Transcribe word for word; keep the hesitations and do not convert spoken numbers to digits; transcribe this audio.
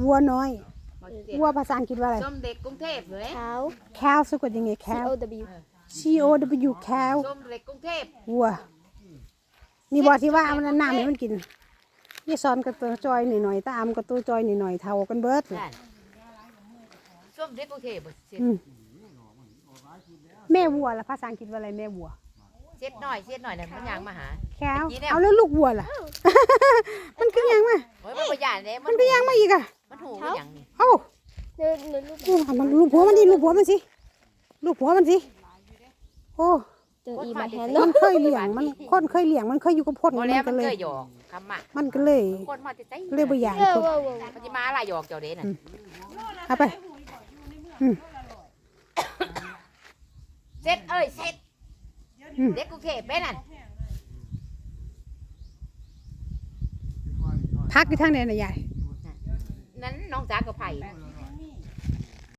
วัวน้อย วัวภาษาอังกฤษว่าอะไร ส้มเล็กกรุงเทพเลย cow cow สะกดยังไง C cow O W C O W cow ส้มเล็กกรุงเทพ วัว นี่บอกที่ว่าเอาน้ำให้มันกิน นี่สอนกับตัวจอยหน่อยๆตาอำกับตัวจอยหน่อยๆเท่ากันเบิดเลย นั่นส้มเล็กกรุงเทพบ่เสร็จ อืมแม่วัวล่ะภาษาอังกฤษว่าอะไรแม่วัว เสร็จหน่อยเสร็จหน่อยนั่นมันยางมาหา cow เมื่อกี้เนี่ย เอาแล้วลูกวัวล่ะ มันก็ยังมา โอ้ยมันบ่ย่านเด้ มันก็ยังมาอีกอ่ะ มันหูมันหยังนี่ เอ้า เดินเดินลูก อู้มันลูบหัวมันสิลูบหัวมันสิลูบหัวมันสิโอ้ เจออีมาแทน มันเคยเลี้ยงมันคนเคยเลี้ยงมันเคยอยู่กับคน บ่ มัน แล้ว ก็ มัน เลย เคยหยอกคำมะ มันก็เลย คนมาแต่ไส เลยบ่อยาก เออว้าวว้าว มันสิมาล่ะหยอกเจ้าเด้น่ะ เอาไป อืม เสร็จเอ้ยเสร็จ อืม เล็กกรุงเทพเด้นั่น พักอยู่ทางไหนนะยาย นั้นน้องจ๋ากับไผ่